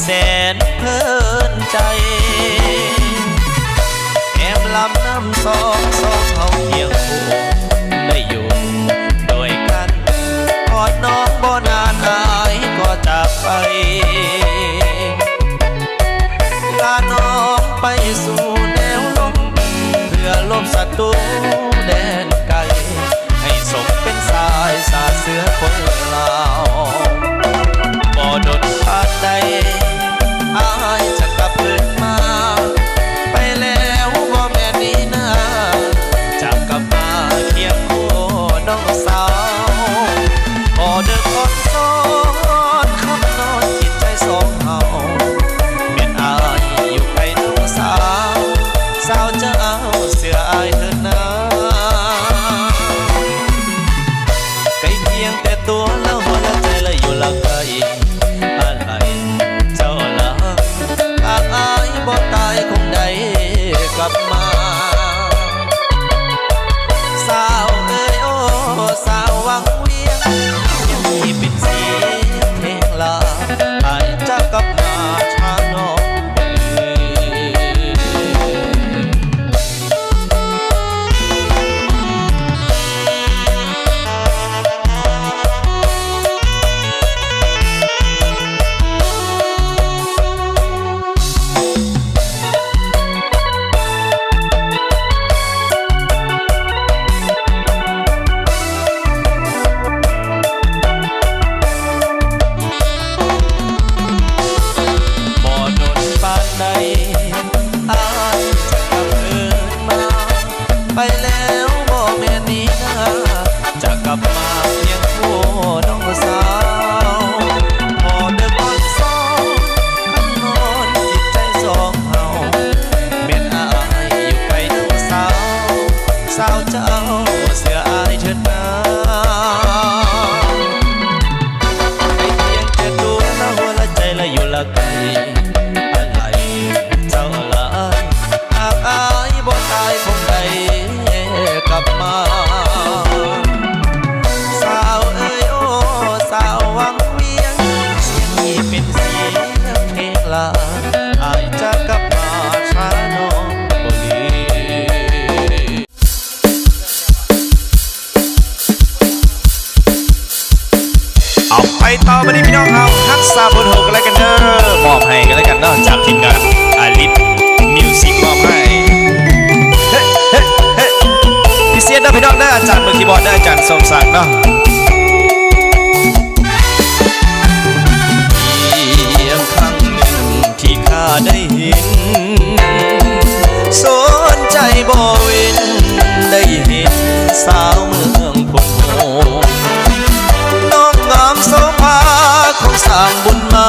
ແສນເພີນໃຈ ແອມລຳນຳສອງ ສອງເຮົາຄຽງຄູ່ໄດ້ຢູ່ດ້ວຍກັນ ຮອດນ້ອງບໍ່ນານອ້າຍກໍຈາກໄປ ລານ້ອງໄປສູ່ແນວລົມ ເພື່ອລົບສັດຕູແດນໄກ ໃຫ້ສົມເປັນສາຍສາດເສືອຄົນລາວ ບໍ່ດົນປານໃດ ອ້າຍຈະກັບຄືນມາ ໄປແລ້ວບໍ່ແມ່ນນີ້ນາ ຈະກັບມາຄຽງຄູ່ນ້ອງສາວ ຂໍເດີນອອນຊອນຄຳນອນຈິດໃຈສອງເຮົາ ແມ່ນອ້າຍຢູ່ໃກ້ນ້ອງສາວ ສາວເຈົ້າເຊື່ອອ້າຍເທີນນາ ໃກ້ຄຽງແຕ່ຕົວລະຫົວລະໃຈລະຢູ່ລະໄກ ອາໄລເຈົ້າລະຫາກອ້າຍບໍ່ຕາຍຄົງໄດ້ກັບມາ ສາວເອີຍໂອ ສາວວັງວຽງ ຍັງມີເປັນສຽງເພງລາ ອ້າຍຈະກັບມາຫານ້ອງ ບໍ່ດົນປານໃດ ອ້າຍຈະກັບຄືນມາ ໄປແລ້ວບໍ່ແມ່ນນີ້ນາ ຈະກັບມາຄຽງຄູ່ນ້ອງສາວ ພໍເດີນອອນຊອນຄຳນອນຈິດໃຈສອງເຮົາ ແມ່ນອ້າຍຢູ່ໃກ້ນ້ອງສາວ ສາວເຈົ້າເຊື່ອອ້າຍເທີນນາ ໃກ້ຄຽງແຕ່ຕົວລະຫົວລະໃຈລະຢູ່ລະໄກ ອາໄລເຈົ້າຫຼາຍ ຫາກອ້າຍບໍ່ຕາຍຄົງໄດ້ກັບມາ ສາວເອີຍໂອ ສາວວັງວຽງ ສຽງນີ້ເປັນສຽງເພງລາ ອ້າຍຈະກັບມາຫານ້ອງບໍ່ລືມ. ເອົາ ໄປຕໍ່ບັດນີ້ພີ່ນ້ອງເຮົາ ຮັກສາບົດໂຫກັນແລ້ວກັນເດີ ມອບໃຫ້ກັນແລ້ວກັນເນາະ ຈາກທີມງານອາລິດມິວຊິກ ມອບໃຫ້ ເຮ ເຮ ເຮ ພິເສດເດີພີ່ນ້ອງເດີ ອາຈານມືຄີບອດເດີ ອາຈານສົມສັກເນາະ. ພຽງຄັ້ງໜຶ່ງທີ່ຂ້າໄດ້ເຫັນ ສົນໃຈບໍ່ເວັ້ນໄດ້ເຫັນສາວເມືອງໂພນໂຮງ ນ້ອງງາມໂສພາຂອງສ້າງບຸນມາ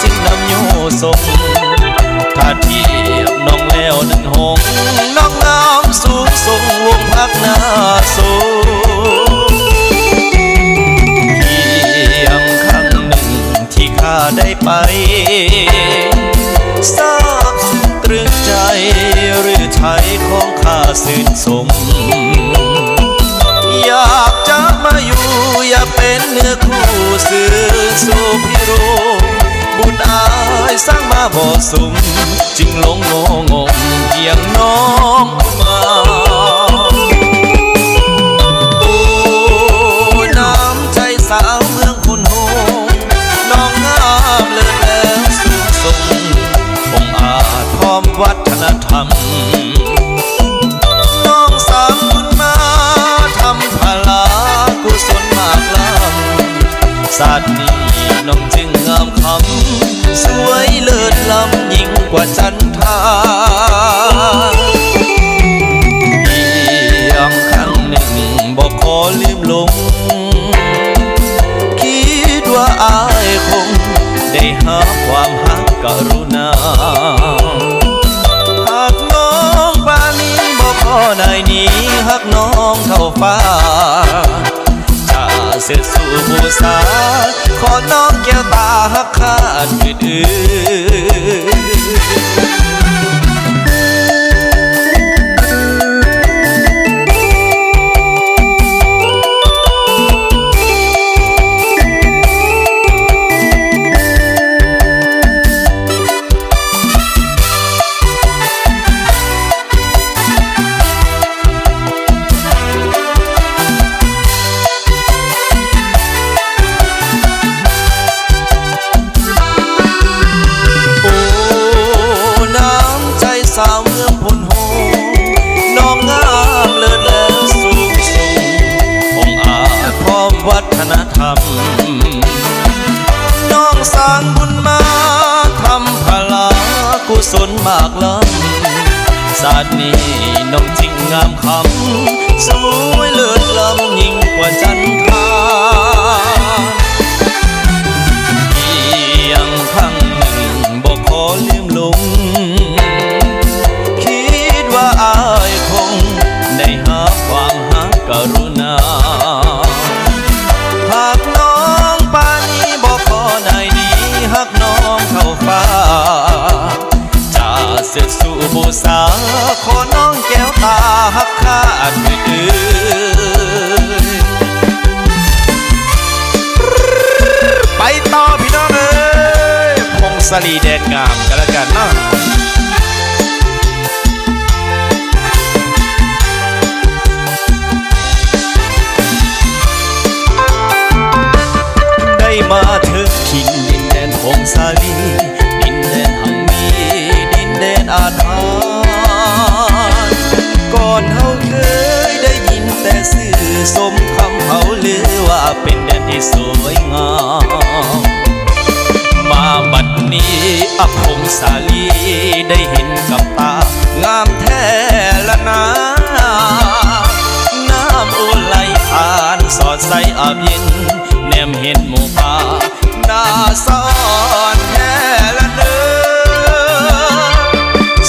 ຈຶ່ງນຳໂຍຊົງ ຖ້າທຽບນ້ອງແລ້ວນັ້ນຫົງ ນ້ອງງາມສູງສົ່ງວົງພັກໜ້າໂຊ ພຽງຄັ້ງໜຶ່ງ ທີ່ຂ້າໄດ້ໄປ ຊາບຊຶ້ງຕຕຶງໃຈ ຫຼືໄທຂອງຂ້າຊື່ນຊົມ ຢາກຈະມາຢູ່ ຢາກເປັນເນື້ອຄູ່ຊື່ຊູພິໂຣມ ບຸນອ້າຍສ້າງມາບໍ່ສົມ ຈຶ່ງຫຼົງງົງງົງພຽງນ້ອງຜູ້ງາມ ໂອ້ ນ້ຳໃຈສາວເມືອງໂພນໂຮງ ນ້ອງງາມເລີດແລ້ວສູງສົ່ງ ອົງອາດພ້ອມວັດທະນະທຳ ນ້ອງສ້າງບຸນມາທຳພະລາກຸສົນມາກລ້ຳ ຊາດນີ້ນ້ອງຈຶ່ງງາມຄຳ ສວຍເລີດລ້ຳຍິ່ງກວ່າຈັນທາ ພຽງຄັ້ງໜຶ່ງບໍ່ຂໍລືມລົງ ຄິດວ່າອ້າຍຄົງໄດ້ຮັບຄວາມຮັກກະລຸນາ ຮັກນ້ອງປານນີ້ ບໍ່ຂໍນາຍໜີ ຮັກນ້ອງເທົ່າຟ້າ ຈະເຊີດຊູບູຊາ ຂໍນ້ອງແກ້ວຕາຮັກຂ້າອື່ນໆ. ເ າດນີ້ນ້ອງຈິງງາມຄຳ ສວຍເລີດລ້ຳຍິ່ງກວ່າຈັນທາ ອີ່ຫຍັງຄັ້ງໜຶ່ງບໍ່ຂໍລືມລົງ ຄິດວ່າອ້າຍຄົງໄດ້ຮັບຄວາມຮັກກະລຸນາ ຮັກນ້ອງປານນີ້ບໍ່ຂໍນາຍດີ ຮັກນ້ອງເທົ່າຟ້າ ຈະເຊີດຊູບູຊາ ຂໍນ້ອງແກ້ວຕາຮັກຂ້າເທີດເອີຍ. ໄປຕໍ່ພີ່ນ້ອງເອີຍ ພົງສາລີແດນງາມກັນລະກັນເນາະ. ໄດ້ມາເຖິງຖິ່ນດິນແດນຜົງສາລີ ດິນແດນຮັ່ງມີ ດິນແດນອາຖານ ກ່ອນເຮົາເຄີຍໄດ້ຍິນແຕ່ຊື່ ສົມຄຳເຂົາລືວ່າເປັນແດນທີ່ສວຍງາມ ມາບັດນີ້ອະຜົງສາລີໄດ້ເຫັນກັບຕາ ງາມແທ້ລະນາ ນ້ຳອູໄຫຼຜ່ານສອດໃສອາບເຢັນ ແນມເຫັນໝູ່ປ່າໜ້າສະອອນແທ້ລະເນີ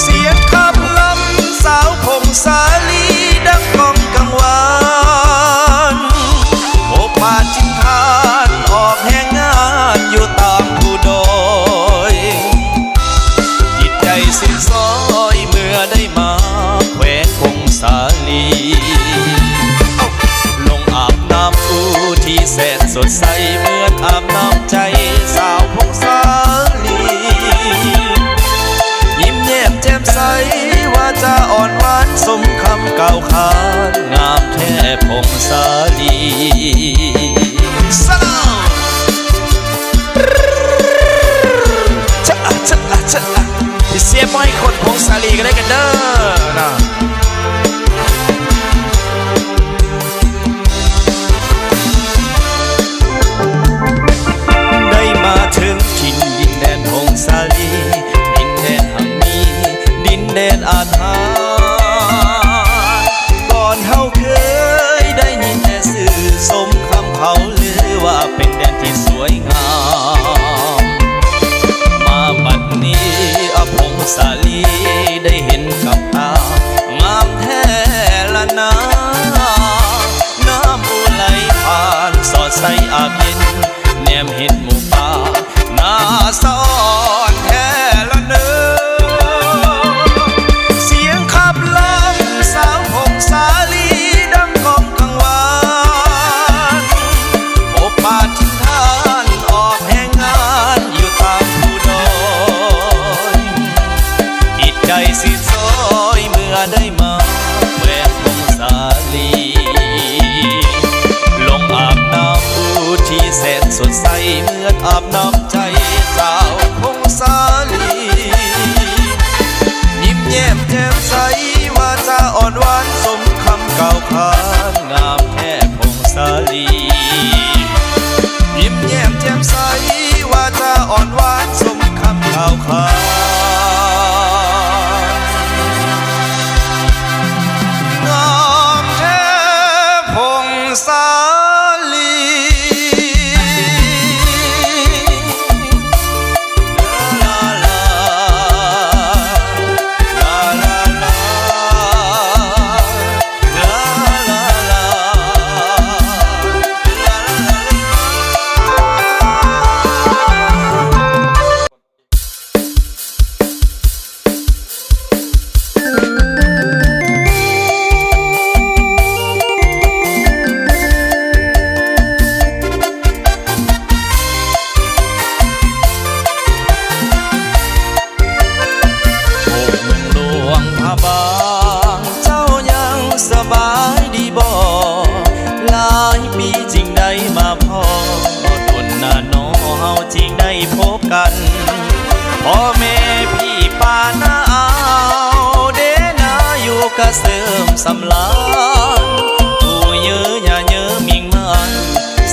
ສຽງຂັບລຳສາວຜົງສາລີ ດັງກ້ອງກັງວານ ໂອປາດຖິ່ນຖານອອກແຮງງານຢູ່ຕາມພູດອຍ ຈິດໃຈຊື່ນຊອຍເມື່ອໄດ້ມາແຂວງຜົງສາລີ ລົງອາບນ້ຳອູທີ່ແສນສົດໃສ ເໝືອນອາບນ້ຳໃຈສາວຜົງສາລີ ຍິ້ມແຍ້ມແຈ່ມໃສ ວາຈາອ່ອນຫວານສົມຄຳກ່າວຂານ ງາມແທ້ຜົງສາລີ. ເຊະລະ ເຊະລະ ເຊະລະ ຊິເຊຍບໍ່ໃຫ້ຄົນຜົງສາລີກໍໄດ້ກັນເດີນະ ໄດ້ມາເຖິງຖິ່ນດິນແດນຜົງສາລີ ດິນແດນຮັ່ງມີ ດິນແດນອາຖານ ກ່ອນເຮົາເຄີຍໄດ້ຍິນແຕ່ຊື່ ສົມຄຳເຂົາລືວ່າເປັນແດນທີ່ສວຍງາມ ມາບັດນີ້ອະຜົງສາລີໄດ້ເຫັນກັບຕາ ງາມແທ້ລະນາ ນ້ຳອູໄຫຼຜ່ານສອດໃສອາບເຢັນ ແນມເຫັນໝູ່ປ່າໜ້າສະອອນແທ້ລະເນີ ສຽງຂັບລຳສາວຜົງສາລີ ດັງກ້ອງກັງວານ ໂອປາດຖິ່ນຖານອອກແຮງງານຢູ່ຕາມພູດອຍ ຈິດໃຈຊື່ນຊອຍເມື່ອໄດ້ມາແຂວງຜົງສາລີ ລົງອາບນ້ຳອູທີ່ແສນສົດໃສ ເໝືອນອາບນ້ຳໃຈສາວຜົງສາລີ ຍິ້ມແຍ້ມແຈ່ມໃສ ວາຈາອ່ອນຫວານສົມຄຳກ່າວຂານ ງາມແທ້ຜົງສາລີ ຍິ້ມແຍ້ມແຈ່ມໃສ ວາຈາອ່ອນຫວານສົມຄຳກ່າວຂານ ງາມແທ້ຜົງສາລີ. ໂອ້ ເມືອງຫຼວງພະບາງ ເຈົ້າຍັງສະບາຍດີບໍ່? ຫຼາຍປີຈຶ່ງໄດ້ມາພໍ້ ດົນນານນໍເຮົາຈຶ່ງໄດ້ພົບກັນ ພໍ່ແມ່ພີ່ປ້ານ້າອາວ ເດນາຢູ່ກະເສີມສຳລານ ປູ່ເຍີຍ່າເຍີມິ່ງມານ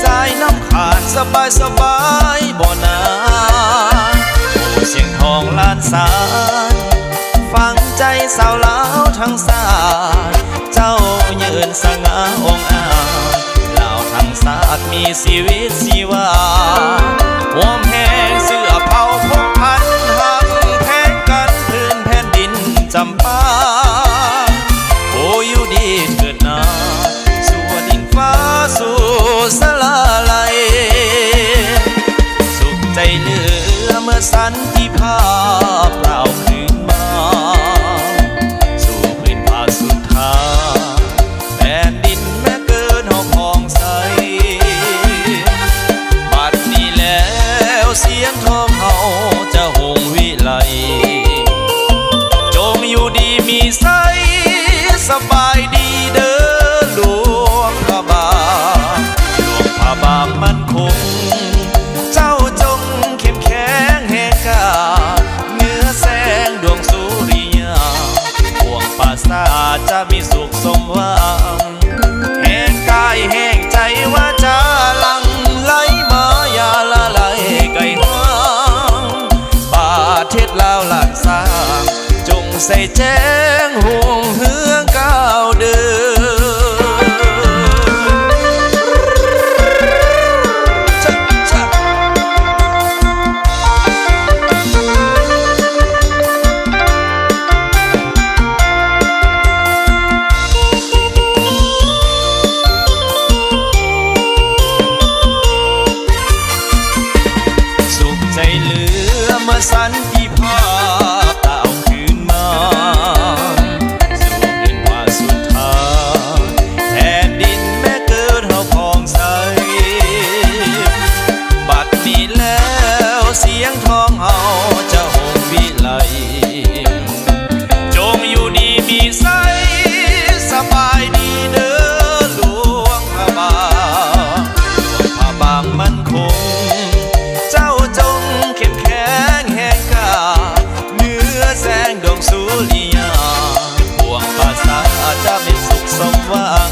ສາຍນ້ຳຂານສະບາຍສະບາຍບໍ່ນາ ໂອ້ ສຽງທອງລ້ານຊານ ຝັງໃຈສາວລາວ ສະຫງ່າອ່ອງອາງ ລາວທັງຊາດມີຊີວິດຊີວາ ຮ່ວມແຮງເຊື້ອເຜົ່າພົງພັນ ຮັກແພງກັນພື້ນແຜ່ນດິນຈຳປາ. ໂອ ຢູ່ດີເທີດນາ ຊົ່ວດິນຟ້າສູ່ສະຫຼາໄລ ສຸກໃຈເຫຼືອເມື່ອສັນຕິພາບລາວຄືນມາ ສູ່ພື້ນພາສຸດທາ ແຜ່ນດິນແມ່ເກີດເຮົາຜ່ອງໃສ ບັດນີ້ແລ້ວສຽງທອງເຮົາຈະຮຸ່ງວິໄລ ຈົ່ງຢູ່ດີມີໄຊ ສະບາຍດີເດີຫຼວງພະບາງ ຫຼວງພະບາງໝັ້ນຄົງ ເຈົ້າຈົ່ງເຂັ້ມແຂງແຮງກ້າ ເໜືອແສງດວງສຸລິຍາ ປວງປາສາດຈະມີສຸກສົມຫວັງ ແຮງກາຍແຮງໃຈວາຈາຫຼັ່ງໄຫຼມາ ຢ່າລະໄລໄກຫ່າງ ປະເທດລາວລ້ານຊ້າງ ຈົ່ງໃສແຈ້ງຮຸ່ງເຮືອງກ້າວເດີ. ສຸກໃຈເຫຼືອເມື່ອສັນຕິພາບຕາວຄືນມາ ສູ່ເປັນພາສຸດທາ ແຜ່ນດິນແມ່ເກີດເຮົາຜ່ອງໃສ ບັດນີ້ແລ້ວສຽງທອງເຮົາຈະຮົງວິໄລ ຈົ່ງຢູ່ດີມີໄຊ ສະບາຍດີເດີຫຼວງພະບາງ ຫຼວງພະບາງໝັ້ນຄົງ ເຈົ້າຈົ່ງເຂັ້ມແຂງແຮງກ້າ ເໜືອແສງດວງສຸລິຍາ ປວງປາສາດຈະມີສຸກສົມຫວັງ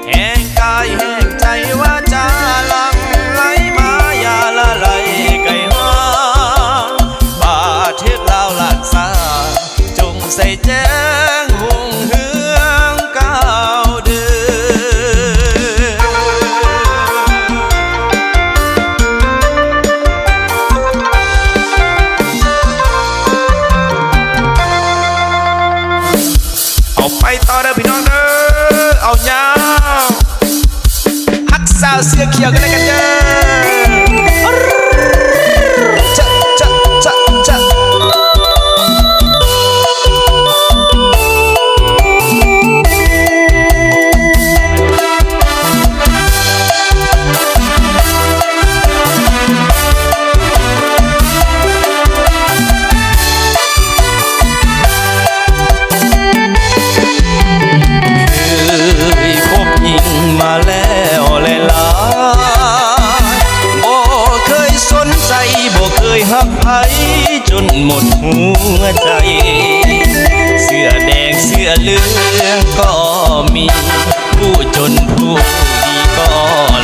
ແຮງກາຍແຮງໃຈວາຈາຫຼັ່ງໄຫຼມາ ຢ່າລະໄລໄກຫ່າງ ປະເທດລາວລ້ານຊ້າງ ຈົ່ງໃສແຈ້ງຮຸ່ງເຮືອງກ້າວເດີ. ເອົາໄປຕໍ່ເດີພີ່ນ້ອງເດີ ເອົາຍາວ ຮັກສາເສື້ອຂຽວກັນແລ້ວກັນເດີ. ຈະ ຈະ ຈະ ຈະ ເຄີຍພົບຍິງມາແລ້ວຫຼາຍໆ ບໍ່ເຄີຍສົນໃຈ ບໍ່ເຄີຍຮັກໃຜຈົນໝົດຫົວໃຈ ເສື້ອແດງເສື້ອເຫຼືອງກໍມີ ຜູ້ຈົນຜູ້ດີກໍ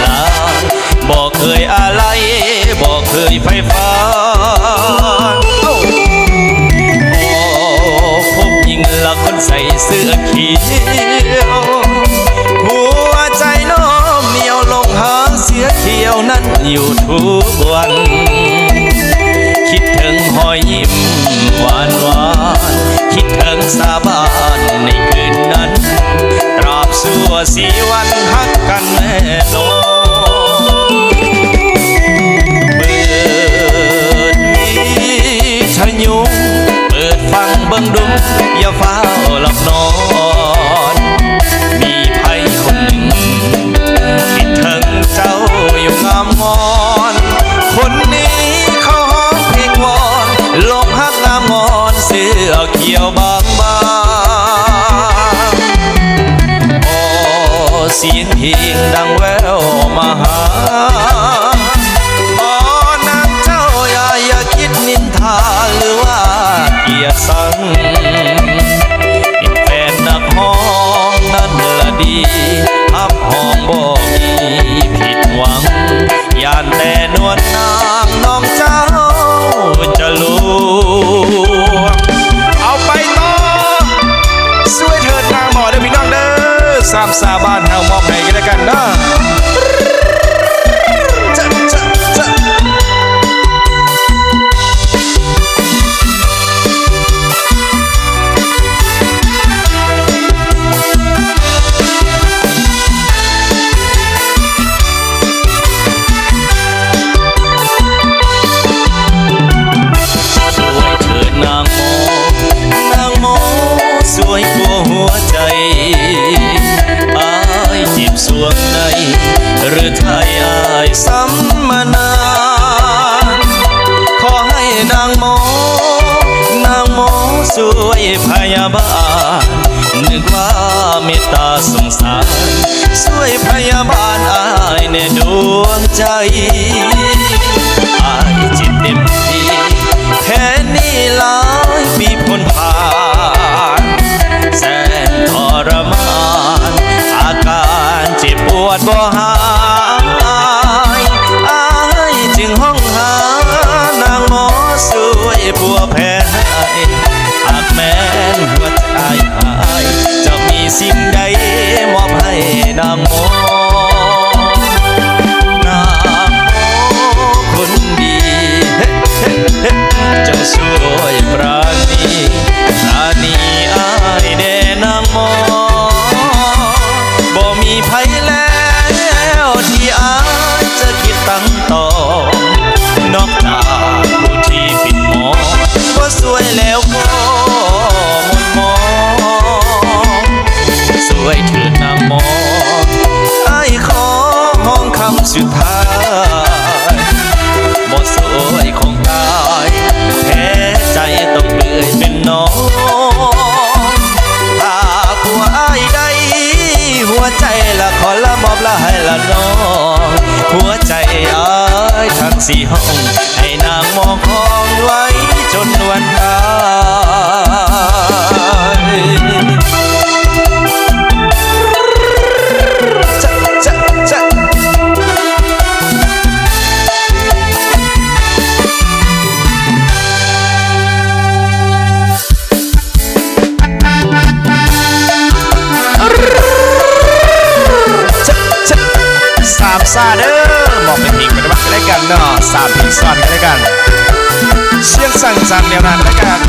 ຫຼາຍ ບໍ່ເຄີຍອາໄລ ບໍ່ເຄີຍໃຝ່ຝັນ ໂອ້ ພໍພົບຍິງລະຄົນໃສ່ເສື້ອຂຽວ ຫົວໃຈນ້ອມໜຽວຫຼົງຫາເສື້ອຂຽວນັ້ນຢູ່ທຸກວັນ ຄິດເຖິງຮອຍຍິ້ມຫວານໆ ຄິດເຖິງສາບານໃນຄືນນັ້ນ ຕາບຊົ່ວຊີວັນຮັກກັນແນ່ນອນ ເປີດວິທະຍຸ ເປີດຟັງເບິ່ງດຸ ຢ່າຟ້າວຫຼັບນອນ ມີໃຜຄົນໜຶ່ງ ຄິດເຖິງເຈົ້າຢູ່ງາມງອນ ຄົນນີ້ເຂົາຮ້ອງເພງວອນ ຫຼົງຮັກງາມງອນເສື້ອຂຽວບາງໆ ຂໍສຽງເພງດັງແວ່ວມາຫາ ຂໍນາງເຈົ້າຢ່າ ຢ່າຄິດນິນທາ ຫຼືວ່າກຽດຊັງ ເປັນແຟນນັກຮ້ອງນັ້ນລະດີ ຮັບຮອງບໍ່ມີຜິດຫວັງ ຢ້ານແຕ່ນວນນາງນ້ອງເຈົ້າຈະລວງ ເອົາໄປຕໍ່ ຊ່ວຍເທີດນາງໝໍເດີພີ່ນ້ອງເດີ ສາມ ສາວບ້ານເຮົາມອບໃຫ້ກັນແລະກັນເນາະ. ຊ່ວຍເທີນາງໝໍ ນາງໝໍ ຊ່ວຍປົວຫົວໃຈ ອ້າຍເຈັບຊ່ວງໃນ ຫຼືໄທອ້າຍສຳມະນານ ຂໍໃຫ້ນາງໝໍ ນາງໝໍ ຊ່ວຍພະຍາບານ ນຶກວ່າເມດຕາສົງສານ ຊ່ວຍພະຍາບານອ້າຍແດ່ດວງໃຈ ອ້າຍເຈັບເຕັມທີ່ ແຄ່ນີ້ຫຼາຍປີພົ້ນຜ່ານ ແສນທໍລະມານ ອາການເຈັບປວດບໍ່ຫາຍ ອ້າຍຈຶ່ງຮ້ອງຫາ ນາງໝໍຊ່ວຍປົວແຜໃຫ້ ຫາກແມ່ນຫົວໃຈອ້າຍ ຈະມີສິ່ງໃດມອບໃຫ້ນາງໝໍ ນາງໝໍຄົນດີ ເຮັດ ເຮັດ ເຮັດ ຈົ່ງຊ່ວຍປານີ ປານີອ້າຍແດ່ນາງໝໍ ບໍ່ມີໃຜແລ້ວທີ່ອ້າຍຈະຄິດຕັ້ງ ຕ້ອງ ນອກຈາກຜູ້ທີ່ປິ່ນໝອງ ບໍ່ຊ່ວຍແລ້ວກໍໝົດໝອງ ຊ່ວຍເທີນນາງໝໍ ອ້າຍຂໍຮ້ອງຄຳສຸດທ້າຍ ບໍ່ຊ່ວຍຄົງຕາຍ ແທ້ໃຈຕ້ອງເປື່ອຍເປັນໜອງ ຖ້າຜົວອ້າຍໄດ້ ຫົວໃຈລະຂໍລະມອບລະໃຫ້ລະນ້ອງ ຫົວໃຈອ້າຍທັງສີ່ຫ້ອງ ໃຫ້ນາງໝໍຄອງໄວ້ຈົນວັນຕາຍ ຈະ ຈະ ຈະ ສາມຊາເດີ ມອບເປັນເພງເປັນວັນກັນແລະກັນເນາະ ສາມເພງຊ້ອນກັນແລະກັນ ສຽງສັງສັນແນວນັ້ນແລະກັນ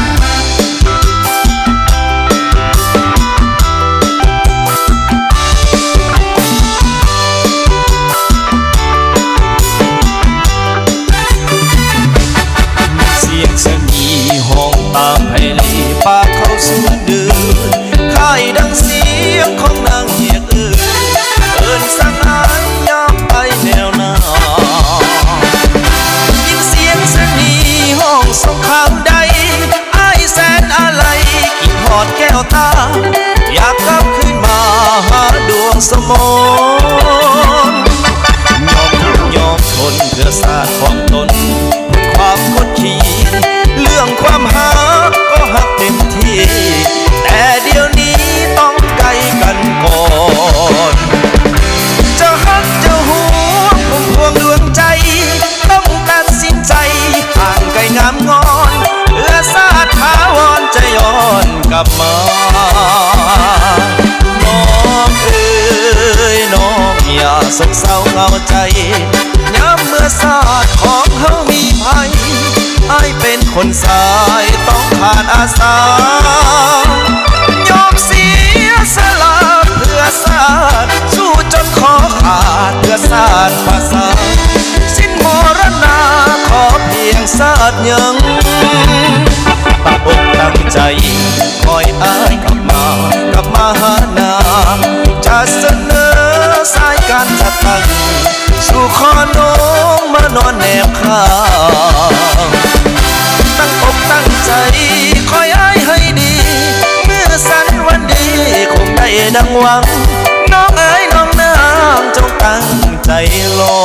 ສຽງຊະນີຮ້ອງຕາມໄພລີ ປາກເຂົ້າສູ່ເດີ ຄ້າຍດັ່ງສຽງຂອງນາງຮຽກເອີ້ນ ເອີ້ນສັງອ້າຍຍາມໄປແນວໜາວ ຍິນສຽງຊະນີຮ້ອງສົ່ງຂ່າວໃດ ອ້າຍແສນອາໄລ ຄິດຮອດແກ້ວຕາ ຢາກກັບຄືນມາຫາດວງສະໝອນ ຍອມທຸກຍອມທົນເພື່ອຊາດຂອງຕົນ ຄວາມກົດຂີ່ ເລື່ອງຄວາມຮັກກໍຮັກເຕັມທີ່ ແຕ່ດຽວນີ້ຕ້ອງໄກກັນກ່ອນ ຈະຮັກຈະຫວງພຸ້ມພວງດວງໃຈ ຕ້ອງຕັດສິນໃຈ ຫ່າງໄກງາມງອນ ເພື່ອຊາດຖາວອນຈະຍ້ອນກັບມາ ນ້ອງເອີຍ ນ້ອງຢ່າໂສກເສົ້າເຫງົາໃຈ ຍາມເມື່ອຊາດຂອງເຮົາມີໄພ ອ້າຍເປັນຄົນຊາຍຕ້ອງຂານອາສາ ຍອມເສຍສະຫຼະເພື່ອຊາດ ສູ້ຈົນຄໍຂາດເພື່ອຊາດພາສາ ສິ້ນມໍລະນາຂໍພຽງຊາດຍັງ ຕັ້ງອົກຕັ້ງໃຈ ຄອຍອ້າຍກັບມາ ກັບມາຫານາງ ຈະສະເໜີສາຍການຈັດຕັ້ງ ສູ່ຂໍນ້ອງມານອນແນບຂ້າງ ຕັ້ງອົກຕັ້ງໃຈ ຄອຍອ້າຍໃຫ້ດີ ມື້ສັນວັນດີຄົງໄດ້ດັ່ງຫວັງ ນ້ອງເອີຍ ນ້ອງນາງ ຈົ່ງຕັ້ງໃຈລໍ.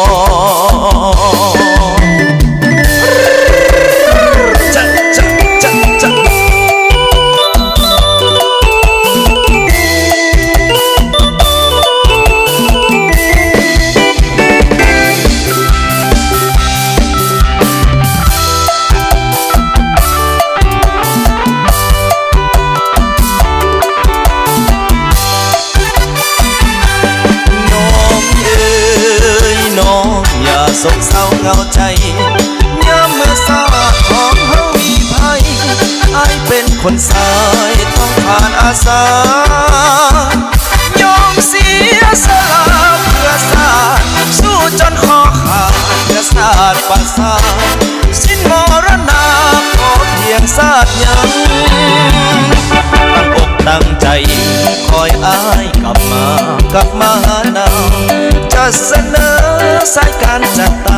ຄົນຊາຍຕ້ອງຜ່ານອາສາ ຍອມເສຍສະຫຼະເພື່ອຊາດ ສູ້ຈົນຄໍຂາດເພື່ອຊາດປະຊາ ສິ້ນມໍລະນະຂໍພຽງຊາດຍັງ ຕັ້ງອົກຕັ້ງໃຈ ຄອຍອ້າຍກັບມາ ກັບມາຫານາງ ຈະສະເໜີສາຍການຈັດຕັ້ງ